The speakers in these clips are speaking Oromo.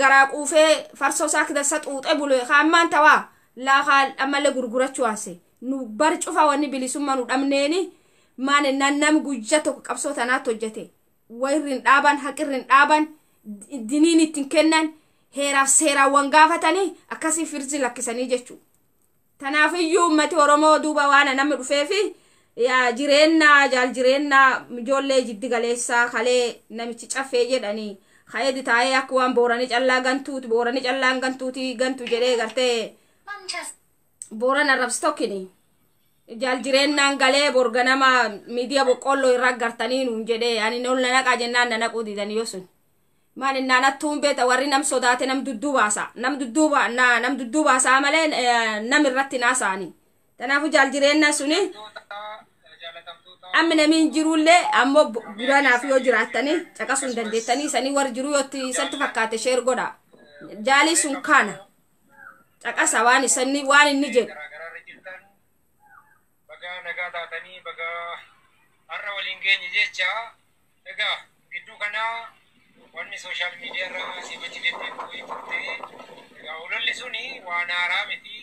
Garaa quufee farsoo isaa keessa xuuxee bule hammaan tawaa laakaa ammallee gurgurachuu haase nu bar cufa wanni bilisummaa nu dhabneeni maan ennaan nam guyyaa tokko qabsoo tanaatti hojjete wayirri hin dhaaban, haqirri hin dhaaban, diniin ittiin kennan, heeraaf seeraawwan gaafatanii akkasii firzi lakkisanii jechuudha. Tanaafiyyuu uummati Oromoo duuba waan namni dhufeefi yaa jireenya jaal jireenya ijoollee jiddi galeessaa kalee namichi caffee jedhanii ka'ee taa'ee akka waan booranii callaa gantuuti, booranii callaan gantuuti gantu jedhee gartee booran arrabsi tokkini. Jaal jireenyaan galee borganama miidiyaa boqqolloo irraa gartanii nuun jedhee ani ol nanaqaa jennaan nanaquu didanii yoo sun. Maal innaan attuun beeta warri nam sodaate nam dudduubaasa, nam dudduuba nam dudduubaasaa malee nam irratti naasaani. Kanaafuu jaal jireenyaan suni amma namiin jirullee ammoo duranaaf yoo jiraattanii caqasuu hin dandeettanii sanii warri jiru yoo isatti fakkaate share godha. Jaalii sun kana caqasa waan isanni waan inni jedhu. Bagaa nagaa taatanii, bagaa har'a waliin geenye jecha. Egaa gidduu kanaa wanni social media irra asii achi deddeebi'u turte. Egaa ololli suni waan haaraa miti,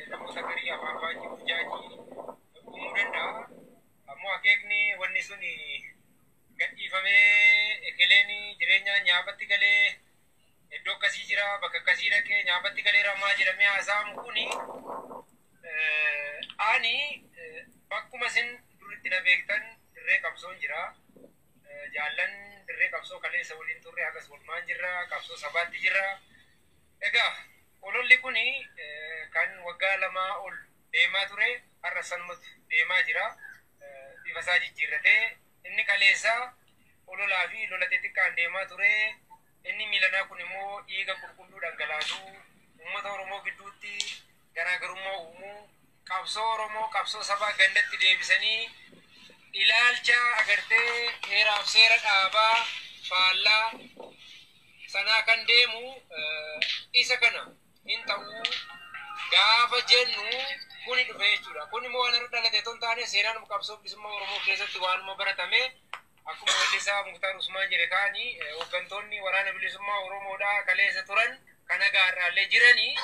namoota garii afaan baay'ee burjaajii uumuu danda'a. Ammoo akeekni wanni suni gadhiifamee ekeleen jireenya nyaapatti galee iddoo akkasii jira, bakka akkasii dhaqee nyaapatti galee ramaa jedhamee haasa'amu kuni, ani bakkuma isin duritti na beektan dirree qabsoon jira. Jaallan dirree qabsoo kaleessa waliin turre hagas walumaan jirra, qabsoo sabaatti jirra. Egaa ololli kuni kan waggaa 2 ol deemaa ture har'a sanumatu deemaa jira. Bifa isaa jijjiirratee inni kaleessaa ololaa fi lola xixiqqaan deemaa ture. Inni miilanaa kun immoo dhiiga qulqulluu dhangalaasuu, uummata Oromoo gidduutti garaagarummaa uumuu, qabsoo Oromoo qabsoo sabaa gandatti deebisanii ilaalcha agartee heeraaf seera dhaabaa faallaa sanaa kan deemu isa kana hin ta'uu gaafa jennu kuni dhufe jechuudha. Kun immoo waan irra dhalate otoo hin taane seenaan qabsoo bilisummaa Oromoo keessatti waanuma baratame. Akkuma weellisaa Muktaar Usmaan jedhe kaani, hooggantoonni waraana bilisummaa Oromoodhaa kaleessa turan kan agaarraallee jiranii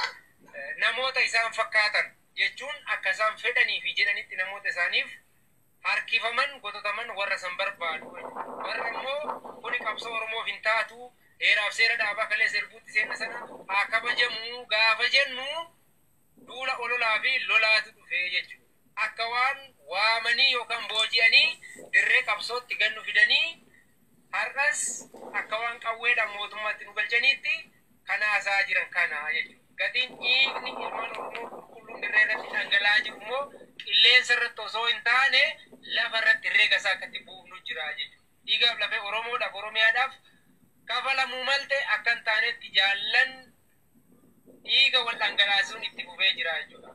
namoota isaan fakkaatan jechuun akka isaan fedhanii fi jedhanitti namoota isaaniif harkifaman gototaman warra san barbaadu. Warra immoo kuni qabsoo Oromoof hin taatu, heeraaf seera dhaabaa kaleessa erguutti seenna sana haa kabajamu gaafa jennu duula ololaa fi lolaatu dhufe jechuudha. Akka waan waamanii yookaan booji'anii dirree qabsootti gannu fidanii har'as akka waan qawweedhaan mootummaatti nu galchaniitti kan haasaa jiran kana jechuudha. Gatiin dhiigni ilmaan Oromoo qulqulluun dirree irratti dhangala'aa jiru immoo qilleensa irratti osoo hin taane lafa irratti herreega isaa akkatti buufnu jira jechuudha. Dhiigaaf lafee Oromoodhaaf Oromiyaadhaaf kafalamuu malte akka hin taanetti jaallan dhiiga wal dhangalaasuun itti fufee jira jechuudha.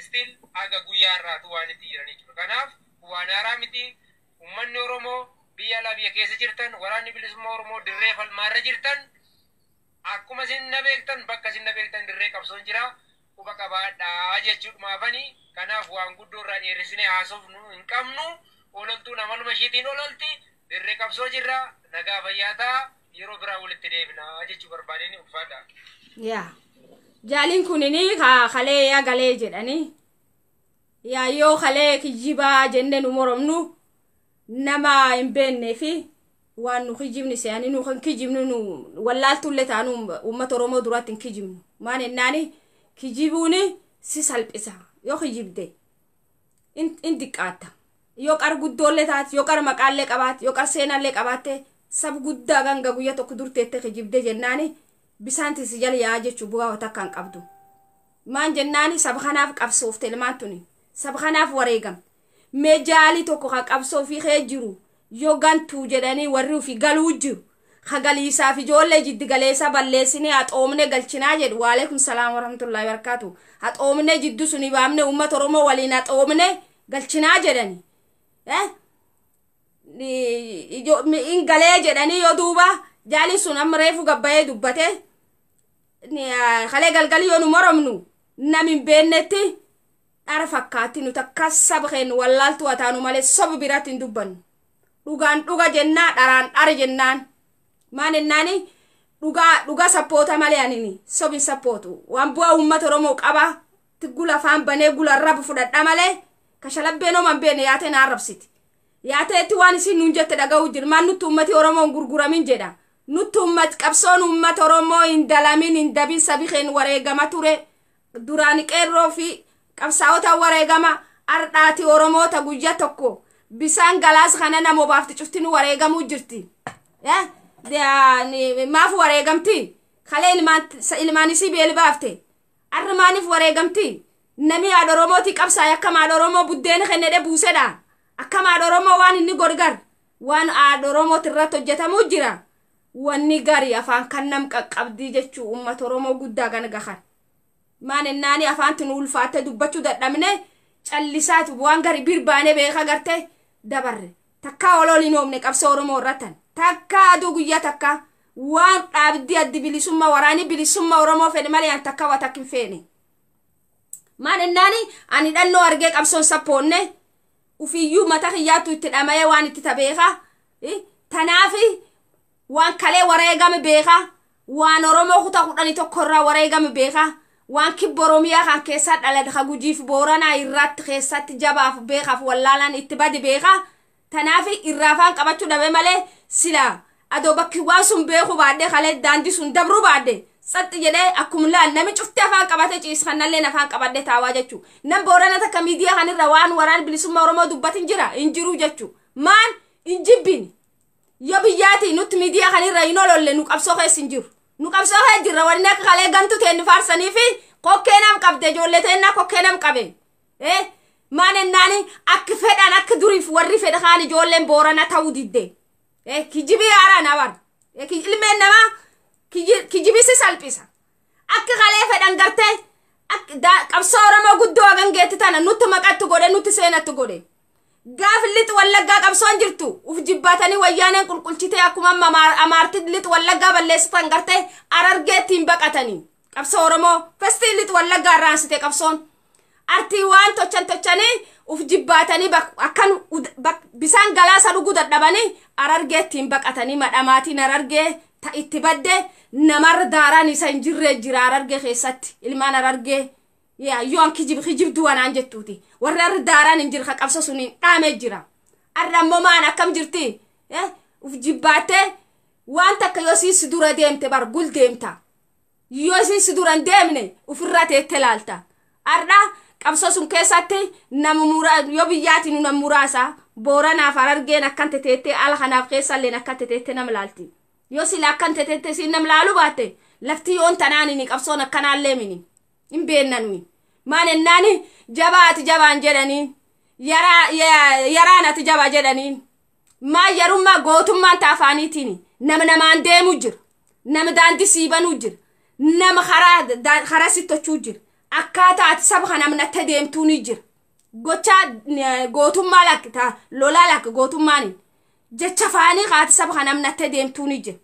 Still haga guyyaa har'aatu waan itti jiran jechuudha. Kanaaf waan haaraa miti. Uummanni Oromoo biyya alaa biyya keessa jirtan, waraanni bilisummaa Oromoo dirree falmaarra jirtan, akkuma isin na beektan bakka isin na beektan dirree qabsoon jira, quba qabaadhaa jechuudhumaafani. Kanaaf waan guddoo irraa dheeressinee haasofnu hin qabnu. Ololtuun amaluma ishiitiin ololti. Dirree qabsoo jirra, nagaa fayyaa ta'a, yeroo biraa walitti deebina jechuu barbaadeen. Ulfaadha. Yaa jaaliin kunini kalee yaa galee jedhanii yaa yoo kalee kijibaa jenne nu moromnu nama hin beeknee fi waan nu kijibni se'anii nu kan kijibnu nu wallaaltullee taanu uummata Oromoo duratti hin kijibnu. Maan ennaani kijibuuni si salphisa, yoo kijibde in diqqaatta, yoo qar guddoollee taate, yoo qar maqaallee qabaatte, yoo qar seenaallee qabaatte, sab guddaa ganga guyya tokko durteette kijibde jennaani bisaan si jala yaa jechuu bu'aa takka hin qabdu. Maan jennaani saba kanaaf qabsoofte ilmaan tuni, saba kanaaf wareegamte. Mee jaalii tokko kan qabsoo fi kee jiru yoo gantuu jedhanii warri ofii galuu jiru hagaliisaaf ijoollee jiddi galeessa balleessinee haxoomne galchinaa jedhu. Waalaikum salaam warahmatullahi wabarakatuh. Haxoomne jiddu suni baamne uummata Oromoo waliin haxoomne galchinaa jedhani. In galee jedhanii yoo duuba jaalii sun amma reefu gabbayee dubbate kalee galgalii yoo nu moromnu nam hin beeknetti dhara fakkaatti. Nu takka saba keenya wallaaltuu haa taanu malee soba biraatti hin dubbannu. Dhugaan dhuga jennaa, dharaan dhara jennaan. Maan ennaani dhugaa dhuga sappoota malee anini sobin sappootu. Waan bu'aa uummata Oromoo qaba. Gula afaan banee gula rabu fudhadha malee kashalabbeen homan beene yaatee na arrabsiti. Yaateetti waan isin nuun jette dhaga'uu jira. Maan nutti uummati Oromoo hin gurguramin jedha. Nutti uummat qabsoon uummata Oromoo hin dalamin hin dabin, sabi keen wareegama ture. Duraan qeerroo fi qabsaa'ota wareegama ardhaati Oromoota guyyaa tokko bisaan galaas kana nama obaafti cuftinu wareegamuu jirti. Maaf wareegamti? Kalee ilmaan isii beeli baafte. Arri maaniif wareegamti? Nami haadha Oromooti qabsaa'e akkam haadha Oromoo buddeena kennedhe buusedha. Akkam haadha Oromoo waan inni godgar waan haadha Oromooti irratti hojjetamuu jira. Wanni gari afaan kan nam qaqqabdii jechuu uummata Oromoo guddaa gana gahan. Maan ennaani afaanti nu ulfaatte dubbachuu dadhabne callisaatu waan gari birbaanee beeka garte dabarre. Takkaa olool hin oomne qabsoo Oromoo irrattan. Takkaa aduu guyyaa takkaa waan dhaabdii addi bilisummaa waraanii bilisummaa Oromoo fedhe malee an takkaa waa takka hin feene. Maan ennaani ani dhannoo argee qabsoon sappoonne ufiyyuu mata kiyyaattu itti dhama'ee waan itti tabeeka. Tanaafi waan kalee wareegame beeka. Waan Oromoo kutaa 11 irraa wareegame beeka. Waan kibba Oromiyaa kan keessaa dhalate ka Gujiif Booranaa irratti keessatti jabaaf beekaaf wallaalaan itti badi beeka. Tanaafi irraa afaan qabachuu dhabe malee sila adoo bakki waan sun beeku baadhee kalee daandii sun dabruu baadhe tsaxxi jedhee akkuma laal nami cuftee afaan qabate ciis kanallee afaan qabadhe taawaa jechuu. Nam Boorana takka miidiyaa kanirra waan waraan bilisummaa Oromoo dubbatin jira hin jiru jechuu. Maan hin jibbin. Yoo biyyaati nutti miidiyaa kanirra hin ololle nu qabsoo keessa hin jiru. Nu qabsoo keessa jirra wanni akka kalee gantu teenni faarsanii fi kokkee nam qabde ijoollee teennaa kokkee nam qabe. Maan ennaani akka fedhan akka duriif warri fedha kaan ijoolleen Boorana ta'uu didde. Kijibii haaraan habar. Ilmeen namaa kijibisi salphisa. Akka kalee fedhan gartee qabsoo Oromoo guddoo hagan geetti tana nutti maqattu godhe nutti seenattu godhe. Gaaf lixi Wallaggaa qabsoon jirtu uf jibbaatanii wayyaaneen qulqulchitee akkuma amma amaarti lixi Wallaggaa balleessitan gartee Arargeetti hin baqatanii. Qabsoo Oromoo festii lixi Wallaggaa irraansite qabsoon. Artii waan tochan tochanii uf jibbaatanii akkan bisaan galaasa dhuguu dadhabanii Arargeetti hin baqatanii madhamaatiin Arargee ta itti badde namarra daaraan isa hin jirre jira Arargee keessatti ilmaan Arargee. Yaa yoo an kijib kijibduu wanaan jettuuti. Warri arri daaraan hin jirre ka qabsoo sun hin dhaamee jira. Arri ammoo maan akkam jirti? Uf jibbaattee waan takka yoo siin si dura deemte bar gul deemta. Yoo siin si dura hin deemne ofirraa teettee laalta. Arra qabsoo sun keessatti nama mura yoo biyyaati nu nama muraasa Booranaaf Arargeen akkan teteettee ala kanaaf keessalleen akkan teteettee nama laalti. Yoo sila akkan teteettee siin nama laaluu baatte lafti yoon tanaanini qabsoon akkanaallee mini. Hin beennanui. Maan ennaani jabaati jabaan jedhanii yaraan ati jaba jedhanii maa yarummaa gootummaan taafaaniitiin nama namaan deemuu jira. Nama daandii siibanuu jira. Nama karaa sittochuu jira. Akkaataa ati saba kana namnatte deemtuu ni jira. Gochaa gootummaa lakka ta lolaa lakka gootummaani. Jecha faanii kaati saba kana namnatte deemtuu ni jira.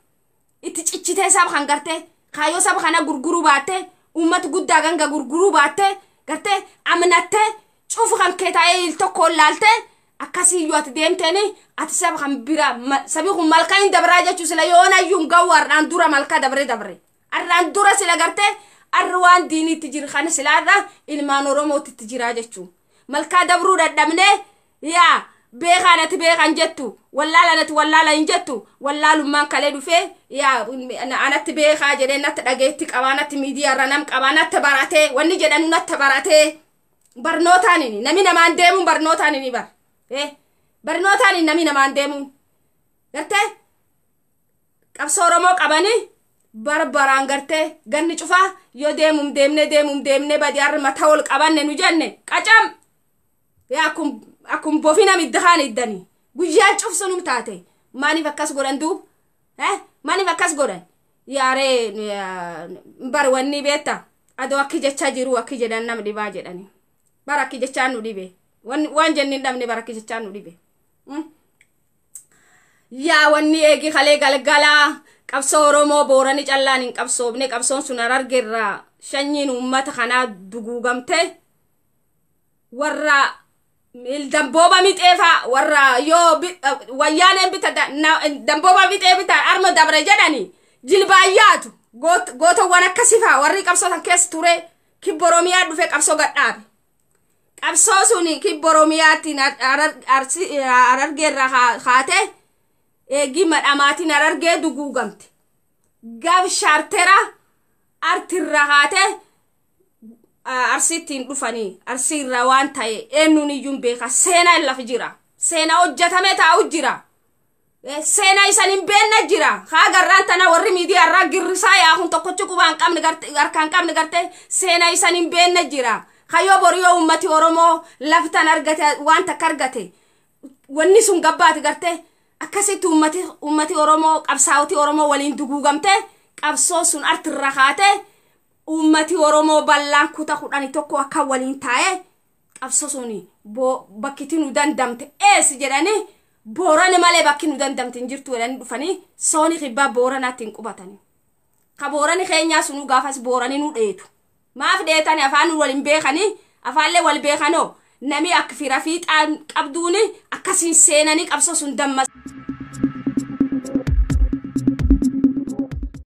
Itti cichitee saba kan gartee kaayyoo saba kana gurguruu baattee uummata guddaa ganga gurguruu baattee gartee amnattee cufu kan kee taa'ee il tokkoon laaltee akkasii yoo ati deemteeni ati saba kan bira sabi kun malkaa hin dabraa jechuu sila yoon ayyuu hin ga'u har'aan dura malkaa dabre dabre. Har'aan dura sila gartee arri waan diiniitti jiru kana sila har'a ilmaan Oromootti itti jiraa jechuu. Malkaa dabruu dadhabnee yaa beekaan ati beekan jettu wallaalaan ati wallaala hin jettu wallaalummaan kalee dhufee yaa anatti beekaa jedhee natti dhageetti qabaa natti miidiyaa irra nam qabaa natti baratee wanni jedhanu natti baratee barnootaanini nami namaan deemuun barnootaanini bar barnootaanini nami namaan deemuun gartee qabsoo Oromoo qabanii barbaraan gartee ganni cufaa yoo deemum deemne deemum deemne badi harri mataa ol qabanne nu jenne qacam yaa akkum bofina middahaan iddanii guyyaan cufsunum taate maaniif akkas godhan duub maaniif akkas godhan yaaree bar wanni beetta adoo akki jechaa jiru akki jedhan nam dhibaa jedhani bar akki jechaa nu dhibe waan jenni hin dhabne bar akki jechaa nu dhibe. Yaa wanni eegi kalee galgalaa qabsoo Oromoo Boorani callaan hin qabsoofne qabsoon sun Harargeerraa shanyiin uummata kanaa duguugamte warra Dambooba mixeefaa warra yoo wayyaaneen bita, dambooba mixee bita arma dabre jedhani jilbaayyaatu. Gootowwan akkasifaa warri qabsoo tan keessa ture kibba Oromiyaa dhufe qabsoo gadhaabe. Qabsoo sun kibba Oromiyaatti Harargeerraa kaate eegii madhamaatiin Harargee duguugamte. Gaaf shaartera artirra kaate Arsiittiin dhufanii Arsiirra waan ta'e eenyuun iyyuu beeka. Seenaa lafa jira. Seenaa hojjetame taa'u jira. Seenaa isan hin beekne jira. Haa garraan tana warri miidiyaa irraa girrisaa yaa'uun tokkochi qubaa hin qabne, harkaa hin qabne gartee seenaa isan hin beekne jira. Kayyoo boriyoo uummati Oromoo laftan argate, waan takka argate, wanni sun gabbaati gartee akkasitti uummati Oromoo, qabsaa'oti Oromoo waliin duguugamte. Qabsoo sun artirra kaate uummati Oromoo bal'aan kuta 11 akka waliin taa'e qabsoo sun bakkitti nu dandamte eessi jedhanii, Boorana malee bakki nu dandamte hin jirtu jedhanii dhufanii sooni kibbaa Booranaatti hin qubatanii. Ka Boorani keenyaa sunuu gaafas Boorani nu dheetu. Maaf dheetani? Afaan wal hin beekanii, afaanlee wal beekanoo nami akka fira fiixaan qabduuni akkasiin seenanii qabsoo sun dammasanii.